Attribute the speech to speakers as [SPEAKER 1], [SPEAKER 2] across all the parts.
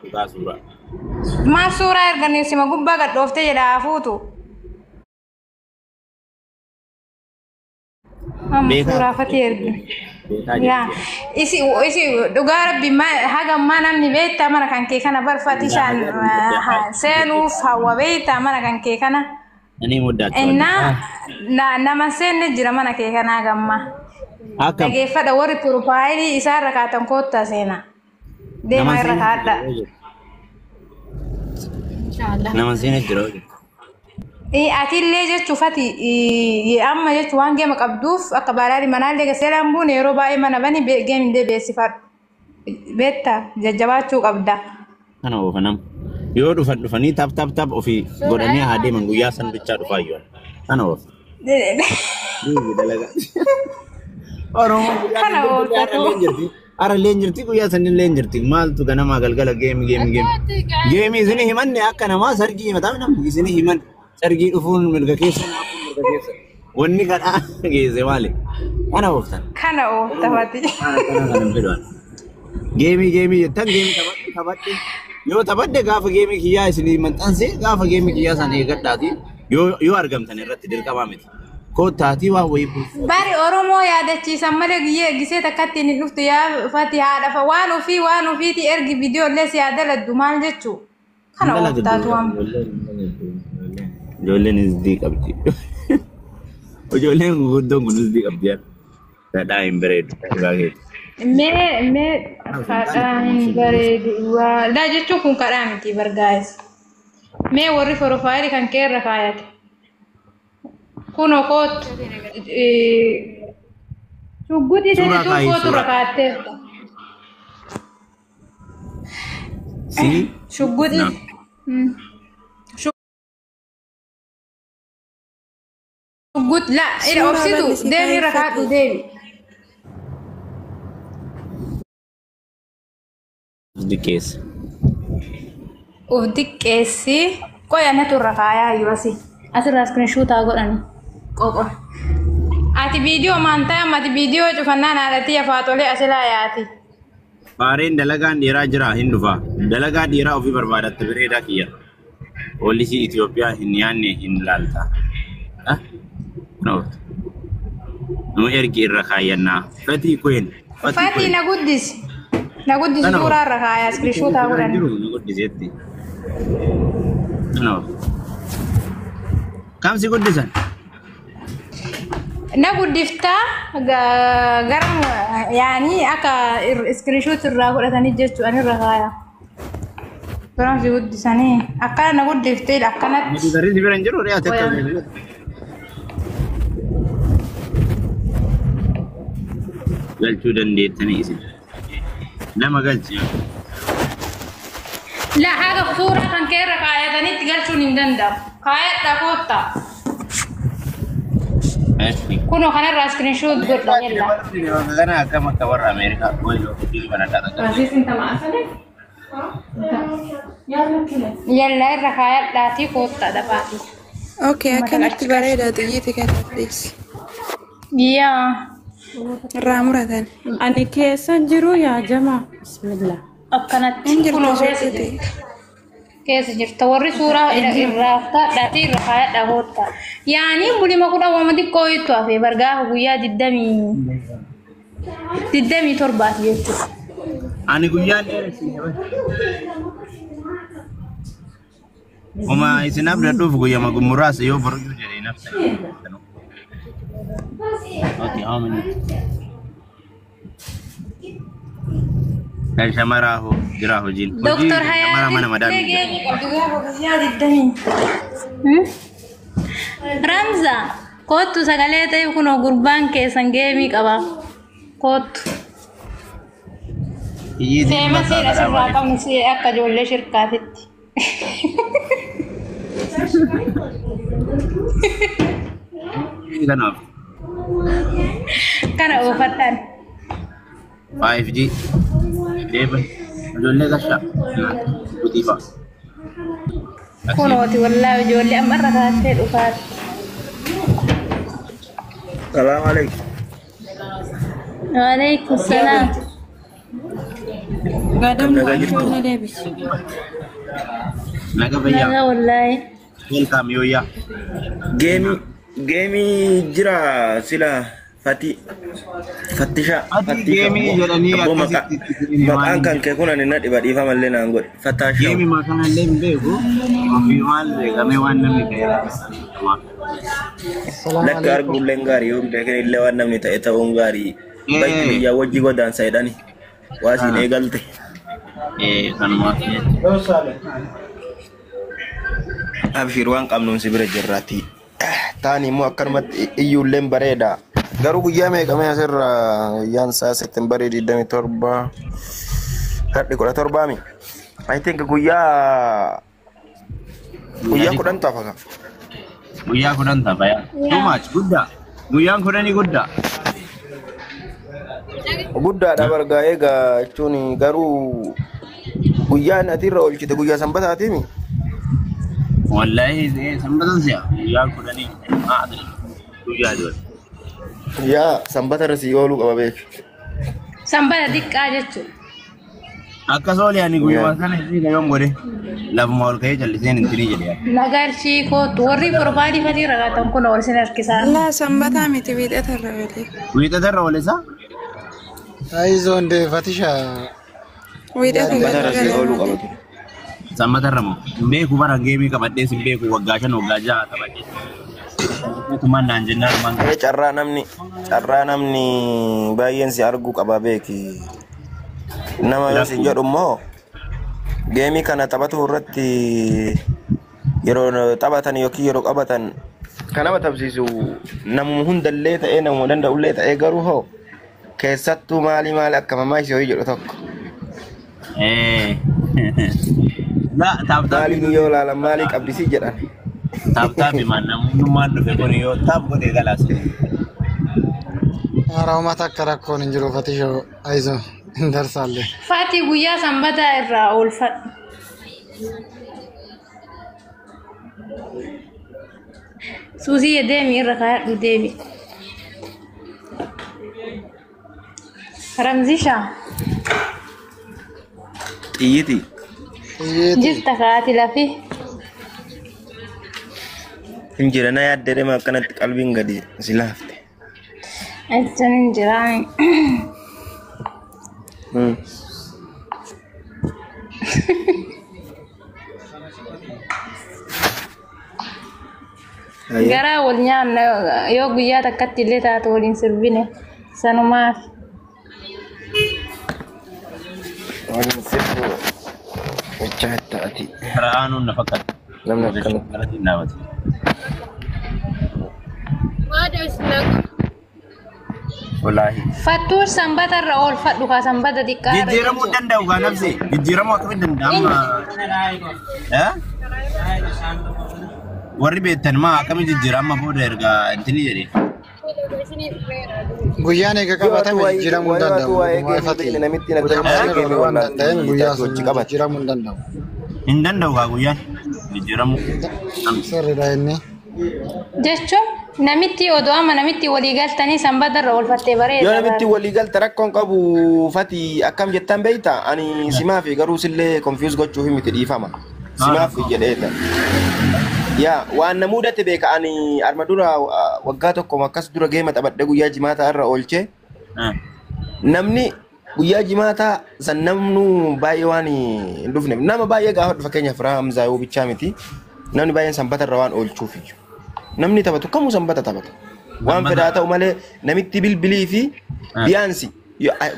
[SPEAKER 1] Dhugaa suuraa.
[SPEAKER 2] Maaf suuraa erganii sima gubbaa gad dhooftee jedha hafuutu. Amma
[SPEAKER 1] Beekaa
[SPEAKER 2] suuraa fatii ergi.
[SPEAKER 1] Beekaa
[SPEAKER 2] Yaa
[SPEAKER 1] jirti.
[SPEAKER 2] isi isi dhugaa rabbi haga ammaa namni beektaa mana kan kee kana barfati ishaan seenuuf hawwa beektaa mana kan kee kana.
[SPEAKER 1] Ani muddaachuu.
[SPEAKER 2] Innaa nama seenne jira mana kee kana haga ammaa.
[SPEAKER 1] Akkam.
[SPEAKER 2] Dhageeffadha warri piroofaayilii isaa irra kaatan koottaa seenaa. Deemaa irra kaadha.
[SPEAKER 1] Nama seene jira.
[SPEAKER 2] Atillee jechuuf ati amma jechuun waan geema qabduuf akka baalaadhi manaallee seeraan buune yeroo baay'ee mana bani geemillee beeksifadhu. Beektaa jajjabaachuu qabda.
[SPEAKER 1] Kana oofa nama. Yoo dhufan dhufanii tap tap tap ofii godhanii haa deeman guyyaa san bichaa dhufaa iyyuu. Kana oofa. Dalagaa. Oromoo guyyaa
[SPEAKER 2] Kana
[SPEAKER 1] san
[SPEAKER 2] oofta
[SPEAKER 1] har'a illee jirti. Har'a illee jirti guyyaa san illee jirti. Maaltu ganamaa galgala geemi geemi geemi. Geemi isin himanne akka namaa sargii himataa namni isin himan. Sargii dhufuun mirga keessa naafuun mirga keessa. Wanni kadhaa geesse maali? Kana ooftan.
[SPEAKER 2] Kana oofta fati.
[SPEAKER 1] Kana kana hin fedhan. Geemii geemii jettan geemii taphadhe taphadhe. Yoo taphadhe gaafa geemii kiyyaa isinii maxxanse gaafa geemii kiyyaa sana eeggadhaati yoo yoo argamtan irratti dirqamaa miti. Koottaatii waan wayii bulchu.
[SPEAKER 2] Bari Oromoo yaadachiisan malee giyyee gisee takkatti inni dhuftu yaa fati haadha waan ofii waan ofiiti ergi viidiyoo illee si yaadaladdu maal jechuu. Kana ooftaatu waan.
[SPEAKER 1] Ijoolleen isdii qabdi. Ijoolleen gurguddoon kun isdii qabdi. Dhadhaa hin bareedu. Dhugaa keeti.
[SPEAKER 2] Mee mee kadhaa hin bareedu. Laa jechuun kun kadhaa miti bargaa'es. Mee warri piroofaayilii kan kee irra kaayate. Kunoo kootu. Shugguxii
[SPEAKER 1] Suuraa
[SPEAKER 2] tun
[SPEAKER 1] kaayi,
[SPEAKER 2] kootu irra
[SPEAKER 1] suuraa.
[SPEAKER 2] kaa'atteerta.
[SPEAKER 1] Si?
[SPEAKER 2] Shugguxii. Shugguxii la ila
[SPEAKER 3] Suuraa
[SPEAKER 2] obsitu
[SPEAKER 3] bal'isii
[SPEAKER 2] deemi irra kaadhu
[SPEAKER 3] kaayeffadhu.
[SPEAKER 2] deemi.
[SPEAKER 1] Diqqeessa.
[SPEAKER 2] Uf diqqeessi. Qoya natu irra kaayaa iyyuu asii. Asirraa iskiriinshuutaa godhani. Qoqo. Ati viidiyoo maantaa amma ati viidiyoo cufannaan haadhatii afaatolee asilaa yaati.
[SPEAKER 1] Faareen dalagaan dhiiraa jira hin dhufa. Dalagaa dhiiraa ofii barbaadatte bareedaa kiyya. Poolisii Itoophiyaa hin yaadne hin laalta. Ah? No. Nu ergi irra kaayyannaa. Fatii Queen. Fatii
[SPEAKER 2] Fatii
[SPEAKER 1] Queen.
[SPEAKER 2] na guddisi. Na guddisi
[SPEAKER 1] Kana
[SPEAKER 2] suuraa irra kaayaa iskiriinshuutaa godhani.
[SPEAKER 1] Jiru nu guddiseetti. No. Kam si guddisan?
[SPEAKER 2] Na guddiftaa gara yaani akka iskiriinshuut irraa godhatanii jechuudha irra kaayaa. Gara si guddisanii akkana na guddiftee akkanatti.
[SPEAKER 1] Garri si bira hin jiru dhiyaate akka. Galchuu dandeettanii isin. Nama galchi.
[SPEAKER 2] La haga suuraa kan kee irra kaayatanitti galchuun hin danda'amu. Kaayadha koottaa.
[SPEAKER 1] Eshi.
[SPEAKER 2] Kunoo kanarraa iskiriinshuut godha yella.
[SPEAKER 1] Kana akkam akka warra Ameerikaa wayii mana dhaqa.
[SPEAKER 2] Yella irra kaayadhaatii koottaa dafaatii.
[SPEAKER 3] Okay, akkanatti bareeda xiyyiiti kan dhiisi.
[SPEAKER 2] Yaa.
[SPEAKER 3] Irraa muratan.
[SPEAKER 4] Ani keessan jiru yaa jamaa. Bismillah.
[SPEAKER 2] Akkanatti
[SPEAKER 3] Hin jirtu
[SPEAKER 2] kunoo keessa
[SPEAKER 3] shortiti.
[SPEAKER 2] jirta. Keessa jirta warri suuraa irraa kaadhaatii irra kaayadhaa koottaa. Yaani bulima kudha wama xiqqoo ittu hafe bargaafa guyyaa 27ti jechuudha.
[SPEAKER 1] Ani guyyaan dheeressine. Uma isin abdadhuuf guyyama muraasa yoo boruyyuu jedhee nafsa. Okay, how many? Kan shamaraa hoo jira hojiin. Hojiin
[SPEAKER 2] Doktor
[SPEAKER 1] shamaraa mana
[SPEAKER 2] Hayaatiin
[SPEAKER 1] madaamii jira.
[SPEAKER 2] geemii qabdu gaafa guyyaa 20. Ramza kootu sagalee ta'e kunoo gurbaan keessan geemii qaba. Kootu.
[SPEAKER 1] Hiyyeetiin
[SPEAKER 2] Seema
[SPEAKER 1] bakka
[SPEAKER 2] siin
[SPEAKER 1] kadhaa
[SPEAKER 2] asirraa
[SPEAKER 1] maaliif?
[SPEAKER 2] qabnu si akka ijoollee shirkaatitti.
[SPEAKER 1] Kanaaf
[SPEAKER 2] Kana oofadhaan.
[SPEAKER 1] 5G deeban ijoollee gashaa butii fa'a.
[SPEAKER 2] Kunooti wallaahi ijoollee amma irra kaattee dhufaatti.
[SPEAKER 5] Salaam alaikum.
[SPEAKER 2] Waalaikum salaam.
[SPEAKER 4] Gadamni
[SPEAKER 5] Nagaa jirtu.
[SPEAKER 4] na deebisi.
[SPEAKER 1] Naga fayyaa.
[SPEAKER 2] Naga wallaahi.
[SPEAKER 1] Welcome yooyyaa.
[SPEAKER 5] Geemii jira sila fati fattisha
[SPEAKER 1] Ati geemii jedhanii
[SPEAKER 5] Abboo maqaa
[SPEAKER 1] akkasitti itti seeni
[SPEAKER 5] maqaan
[SPEAKER 1] waan
[SPEAKER 5] kan kee kun ani na dhiba dhiifama illee naan godhe fattaashaa.
[SPEAKER 1] Geemii maqaan illee hin beeku. Ofii maal beekamee waan namni ta'e.
[SPEAKER 5] Lakka arguulleen gaarii yoo beekan illee waan namni ta'e ta'uun gaarii. Bakki biyyaa wajji godaansa jedhani. Waa siin eegalte.
[SPEAKER 1] Kanumaaf
[SPEAKER 5] Abshir waan qabnuun si bira jirraati. Taani immoo akkanumatti iyyuulleen bareeda. Garuu guyyaa meeqamee asirra guyyaan isaa Septembarii 27 har'i 17 mi? I think guyyaa 10 ta'a fakkaata.
[SPEAKER 1] Guyyaa 10 ta'a yaa. Too much guddaa. Guyyaan 10 guddaa.
[SPEAKER 5] Guddaadha bargaa eegaa jechuun garuu guyyaan ati irra oolchite guyyaa sanbataati mi?
[SPEAKER 1] Wallahi sanbatan si'a guyyaan 10 maa adri guyyaa dura.
[SPEAKER 5] Yaa sanbata irra si ooluu qaba beeku.
[SPEAKER 2] Sanbata xiqqaa jechuudha.
[SPEAKER 1] Akkas oole ani guyyaa sana isii yoom godhe lafuma ol ka'ee calliseen hin tirii jedhe.
[SPEAKER 2] Nagarshii kootu warri barbaadii fatii ragaatan kun ol sin harkisaa.
[SPEAKER 3] Laa sanbataa miti wiixata irra oole.
[SPEAKER 1] Wiixata irra oole isaa?
[SPEAKER 6] Aizo nde fatisha.
[SPEAKER 3] Wiixata
[SPEAKER 5] Sanbata irra si ooluu qaba ture.
[SPEAKER 1] Sanbata irra moo? Hin beeku bara geemii qabadhees hin beeku waggaa 5 waggaa 6 qabadhee. Tumaan naan jennaan maan
[SPEAKER 5] Ee carraa namni baay'een si arguu qaba beeki. Nama yoo si jedhu immoo geemii kana taphatu irratti yeroo taphatan yookiin yeroo qabatan kan nama taphsiisu namuma hundallee ta'ee namuma danda'ullee ta'ee garuu hoo keessattuu maali maali akka mamaa isii ho'i jedhu tokko.
[SPEAKER 1] La taap taap
[SPEAKER 5] Maaliin yoo ilaalan maalii qabdisii jedhan.
[SPEAKER 1] Taap taap maan namummaan dhufe kun yoo taap godhee galaas.
[SPEAKER 6] Haarauma takka rakkoon hin jiru fatisha aizo hin darsaalle.
[SPEAKER 2] Fati guyyaa sanbataa irraa oolfadhu. Suusii deemi irra kaayadhu deemi. Ramzisha
[SPEAKER 5] Xiyyiti.
[SPEAKER 6] Xiyyeeti.
[SPEAKER 2] jirta kaati lafi.
[SPEAKER 5] Hin jira na yaaddee deema akkanatti qalbiin gadi si laafte.
[SPEAKER 2] Achiin hin jiraan. Garaa wal nyaanna yoo guyyaa takkatti illee taatu waliin sirbine sanumaaf.
[SPEAKER 5] Waliin sirbu jechaa taati.
[SPEAKER 1] Karaa aanuun na fakkaata.
[SPEAKER 5] Namni akkanatti.
[SPEAKER 1] Karatiin dhaabate. Wallaahi.
[SPEAKER 2] Fattuun sanbata irra oolfadhu kaa sanbata xiqqaa irra
[SPEAKER 1] Jijjiiramuu
[SPEAKER 2] jechuudha.
[SPEAKER 1] danda'u kaa nafsi. Jijjiiramuu akkamitti danda'ama? Warri beektan maa akkamitti jijjiirama booda erga intini jedhee.
[SPEAKER 6] Guyyaan eega qabatame jijjiiramuu hin danda'u.
[SPEAKER 5] Waa'ee geemii beekne namitti nagdamee
[SPEAKER 6] Waan danda'een guyyaa sun
[SPEAKER 5] hojii qabate.
[SPEAKER 6] jijjiiramuu hin danda'u.
[SPEAKER 1] Hin danda'u kaa guyyaan jijjiiramuu.
[SPEAKER 6] Sirriidha inni.
[SPEAKER 2] Jechuun namitti odoo amma namitti walii galtanii sanbata irra oolfattee
[SPEAKER 5] Yoo
[SPEAKER 2] bareeda.
[SPEAKER 5] namitti walii galte rakkoon qabu fati akkam jettan beekta ani simaaf garuu sillee confuse gochuuf miti dhiifama. Simaaf jedheeta. Yaa waan na mudate beeka ani arma dura waggaa tokko akkas dura geema taphadhe guyyaa jimaataa irra oolchee namni guyyaa jimaataa san namnu baay'ee waan hin dhufneef nama baay'ee gaafa fakkeenyaaf Raamzaa yoo bichaa miti namni baay'een sanbata irra waan oolchuuf iyyuu namni taphatu kamuu sanbata taphata waan fedhaa ta'u malee namitti bilbilii fi biyaansi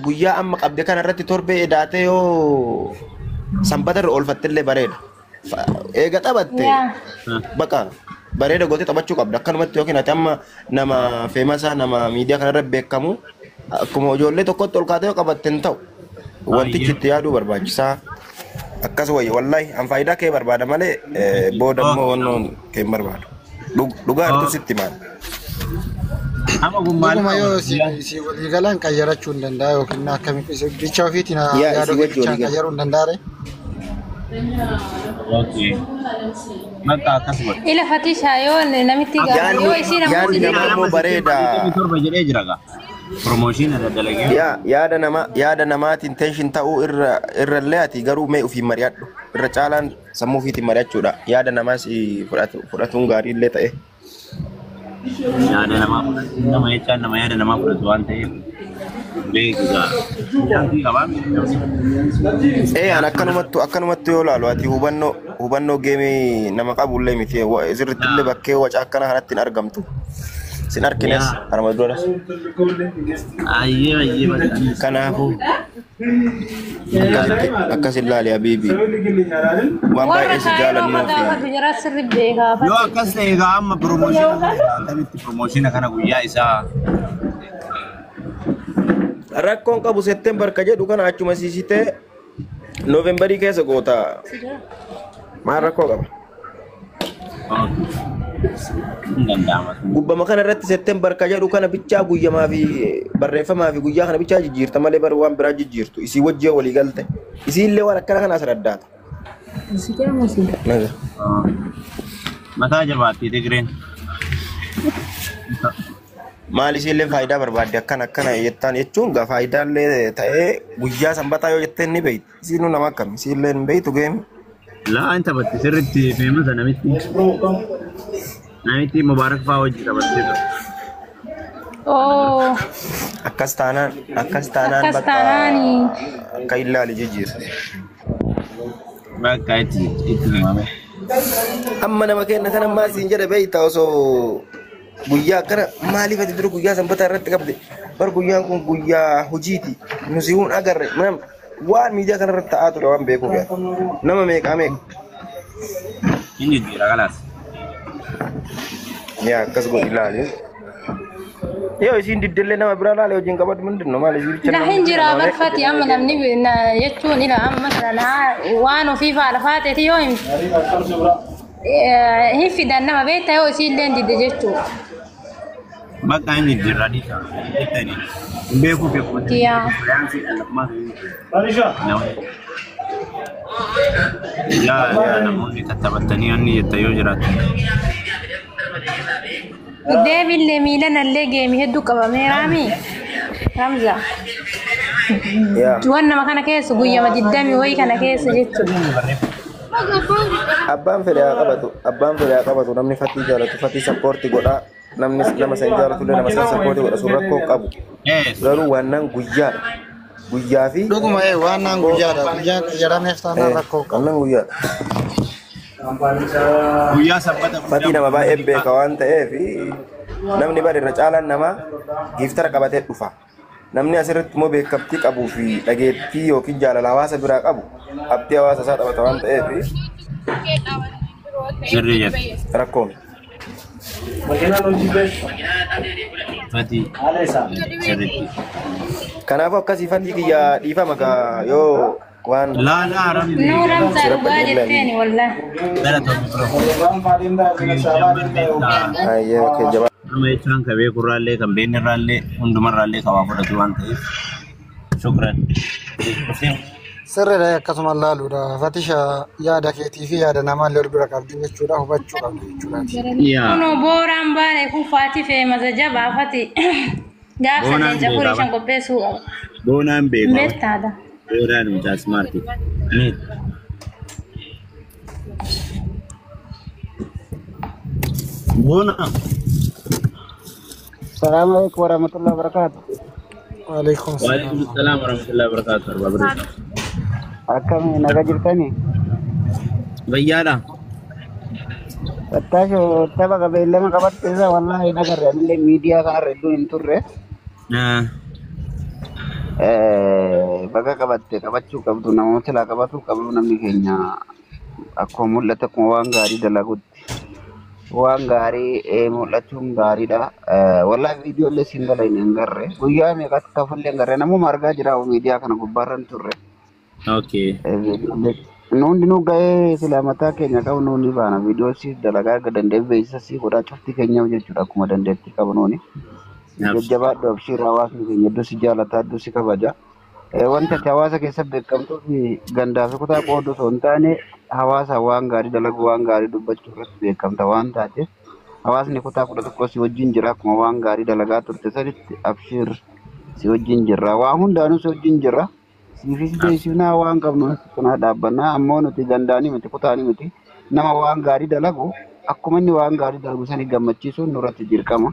[SPEAKER 5] guyyaa amma qabde kana irratti torbee edaatee yoo sanbata irra oolfattellee bareeda. Eega taphatte baqa bareeda gootee taphachuu qabda akkanumatti yookiin ati amma nama feemasaa nama miidiyaa kanarra beekamu akkuma ijoollee tokkotti ol kaatee yoo qabatte hin ta'u. Wantichi itti yaaduu barbaachisaa. Akkas wayya wallaahi an faayidaa kee barbaada malee booda immoo wannoon kee hin barbaadu. Dhugaa hartu sitti maal.
[SPEAKER 1] Amma kun maal
[SPEAKER 6] Dhuguma yoo si walii galan qayyarachuu hin danda'a yookiin akkamitti bicha ofiitiin
[SPEAKER 5] Yaa,
[SPEAKER 6] yaada
[SPEAKER 5] isii
[SPEAKER 6] ofii
[SPEAKER 5] wajji
[SPEAKER 6] bichaan
[SPEAKER 5] walii gala.
[SPEAKER 6] qayyaruu hin danda'are.
[SPEAKER 1] Okay. Bakka akkas godhe.
[SPEAKER 2] Ila fatisha yoo namitti gaafa yoo isiin ammoo
[SPEAKER 5] Yaadni
[SPEAKER 2] si
[SPEAKER 5] namaa immoo bareeda.
[SPEAKER 1] 27 jedhee jira gaa. Promotion dalagee.
[SPEAKER 5] Yaa yaada nama yaada namaatiin tension ta'uu irra irrallee ati garuu mee ofiin mari'adhu. Irra caalaan sammuu ofiitiin mari'achuudha. Yaada namaas fudhatuun gaarii illee ta'e.
[SPEAKER 1] Yaada namaa fudhatu nama jechaan nama yaada namaa fudhatu waan ta'eef beeku gaa. Jaansii qabaa namni.
[SPEAKER 5] Ee an akkanumattu yoo laalu ati hubannoo geemii nama qabullee miti sirriitti illee bakkee waca akkana kanatti hin argamtu. Sin arkines harma duras.
[SPEAKER 1] Ayyee ayyee bakka.
[SPEAKER 5] Kanaafuu akkasitti akkas ilaali habiibi. Waan
[SPEAKER 2] Warra
[SPEAKER 5] baay'ee si
[SPEAKER 2] kaayiroo
[SPEAKER 5] jaalannuu fi
[SPEAKER 2] gaafatu jira sirri beekaa
[SPEAKER 1] Yoo
[SPEAKER 2] fati.
[SPEAKER 1] akkas ta'e egaa amma promotion kana akkamitti promotion kana guyyaa isaa
[SPEAKER 5] rakkoon qabu September ka jedhu kana achuma siisitee Noovembarii keessa goota. Maal rakkoo qaba?
[SPEAKER 1] Hin danda'ama.
[SPEAKER 5] Gubbama kana irratti September ka jedhu kana bichaa guyyamaa fi barreeffamaa fi guyyaa kana bichaa jijjiirta malee bar waan biraa jijjiirtu. Isii wajjin walii galte. Isii illee waan akkana kana as raddaata. Naga.
[SPEAKER 1] Mataa jabaatti Tigreen.
[SPEAKER 5] Maal isii illee faayidaa barbaadde akkana akkana jettaan jechuun gaa faayidaallee ta'ee guyyaa sanbataa yoo jetteen ni beeyti. Isiinuu nama akkami? Isii illee hin beeytu geemi.
[SPEAKER 1] Laa hin taphatti sirriitti feemasa namitti. Namitti Mubaarak fa'aa wajji taphattee ture.
[SPEAKER 2] Oo
[SPEAKER 5] Akkas taanaan
[SPEAKER 2] akkas
[SPEAKER 5] bakka
[SPEAKER 2] taanaani.
[SPEAKER 5] akka ilaali jijjiirta.
[SPEAKER 1] Bakka itti himame.
[SPEAKER 5] Amma nama kenna kana maal siin jedhe beeyta osoo guyyaa akkana maaliif ati dura guyyaa sanbataa irratti qabde bar guyyaan kun guyyaa hojiiti nu si hun agarre nam waan miidiyaa kana irratti ta'aa ture waan beekuuf yaa nama meeqaa meeqa
[SPEAKER 1] Inni jijjiira kalaas.
[SPEAKER 5] Yaa akkas godhi ilaali yoo isiin diddellee nama biraa laale hojiin qabadu mindin no maal isii bicha
[SPEAKER 2] La
[SPEAKER 5] namni
[SPEAKER 2] hin jira
[SPEAKER 5] nama meeqa
[SPEAKER 2] barfati amma namni jechuun ila amma sana waan ofii faala faateeti yoo hin hin fidan nama beekta yoo isiillee didde jechuudha.
[SPEAKER 1] Bakka inni jijjiirra dhiisa. Jettani. Hin beekuu beeku.
[SPEAKER 2] Yaa.
[SPEAKER 1] Yaa yaa namoonni tattaphattanii onni jetta yoo jiraatu.
[SPEAKER 2] Deebillee miilanallee geemi hedduu qabameeraami. Ramza.
[SPEAKER 5] Yaa
[SPEAKER 2] Waan nama kana keessa guyyama diddami wayii kana keessa jechuudha.
[SPEAKER 5] Abbaan fedhe haa qabatu, abbaan fedhe haa qabatu. Namni fatii jaalatu fatii support godhaa, namni nama san jaalatu illee nama san support godha, sun rakkoo hin qabu. Garuu waannan guyyaadha, guyyaa fi
[SPEAKER 6] Dhuguma ee waan naan guyyaadha. Guyyaan qayyarameef taanaan rakkoo qabu.
[SPEAKER 5] Wannan guyyaadha.
[SPEAKER 1] Guyyaa sanbata.
[SPEAKER 5] Fatii nama baay'ee beeka waan ta'eef namni bari irra caalaan nama giiftara qabatee dhufa. Namni asirratti immoo beekamtii qabuu fi dhageettii yookiin jaalala hawaasa biraa qabu abdii hawaasa isaa taphata waan ta'eef
[SPEAKER 1] Sirrii jette.
[SPEAKER 5] rakkoon.
[SPEAKER 1] Fatii sirriitti.
[SPEAKER 5] Kanaafuu akkasii fatii kiyya dhiifama kaa yoo waan
[SPEAKER 1] Laa laa ramzi.
[SPEAKER 2] Nuu Ramzaa
[SPEAKER 5] sirra
[SPEAKER 2] dhugaa
[SPEAKER 5] badii
[SPEAKER 2] jetteeni wallaahi.
[SPEAKER 1] Gara tokko bro.
[SPEAKER 5] Ayyee, okay, jabaa.
[SPEAKER 1] Nama jechaan kan beekurraallee kan beeknerraallee hundumarraallee kan waa fudhatu waan ta'eef. Shukran.
[SPEAKER 6] Sirriidha, akkasuma laaluudha. Fatisha, yaada keetii fi yaada namaallee ol bira qabdu jechuudha. Hubachuu qabdu jechuudhaati.
[SPEAKER 1] Yaa.
[SPEAKER 2] Kunoo booraan baane kun faati feemasa jabaa fati. Gaafsa
[SPEAKER 1] Boonaan
[SPEAKER 2] leenca furii
[SPEAKER 1] beekaa.
[SPEAKER 2] shan qopheessuu qaba.
[SPEAKER 1] Boonaan beekaa.
[SPEAKER 2] Beektaadha.
[SPEAKER 1] Boonaan mucaa smarti. Ni. Boona.
[SPEAKER 7] السلام عليكم ورحمة الله وبركاته.
[SPEAKER 6] Waalaikum
[SPEAKER 1] Waalaikum
[SPEAKER 6] salaam.
[SPEAKER 1] salaam warahmatullahi wabarakatuh. Arbaa birrii.
[SPEAKER 7] Akkami nagaa jirtanii?
[SPEAKER 1] Bayyaadha.
[SPEAKER 7] Fattaasho, tapha qabeellama qabatte isa wallahi hin agarre, anillee miidiyaa kanarra hedduu hin turre. Baga qabatte, qabachuu qabdu, namoota silaa qabatuu qabdu. Namni keenya akkuma mul'ate akkuma waan gaarii dalagutti waan gaarii mul'achuun gaariidha. Wallahi viidiyoo illee siin dalagne hin garre, guyyaa meeqatti kafallee hin garre, namuma argaa jira miidiyaa kana gubbaarra hin turre. Nu hundinuu ga'ee silaa mataa keenya qabnu ni baana. Viidiyoo siif dalagaa akka dandeef beeksisa sii godhaa cufti keenya jechuudha akkuma dandeettii qabnuuni. Jajjabaadhu, abshiir, hawaasni keenya iddoo si jaalataa, iddoo si kabaja. Wanta ati hawaasa keessa beekamtuu fi gandaa fi kutaa qoodu osoo hin taane hawaasa waan gaarii dalagu, waan gaarii dubbachuu irratti beekamta waan taateef hawaasni kutaa 11 si wajjin jira akkuma waan gaarii dalagaa turte sanitti, abshiir. Si wajjin jirra. Waa hundaanuu si wajjin jirra. Siifis beeksifnaa waan qabnu cinaa dhaabbannaa ammoo nuti danda'anii miti kutaanii miti nama waan gaarii dalagu akkuma inni waan gaarii dalagu sanii gammachiisuun nurratti dirqama.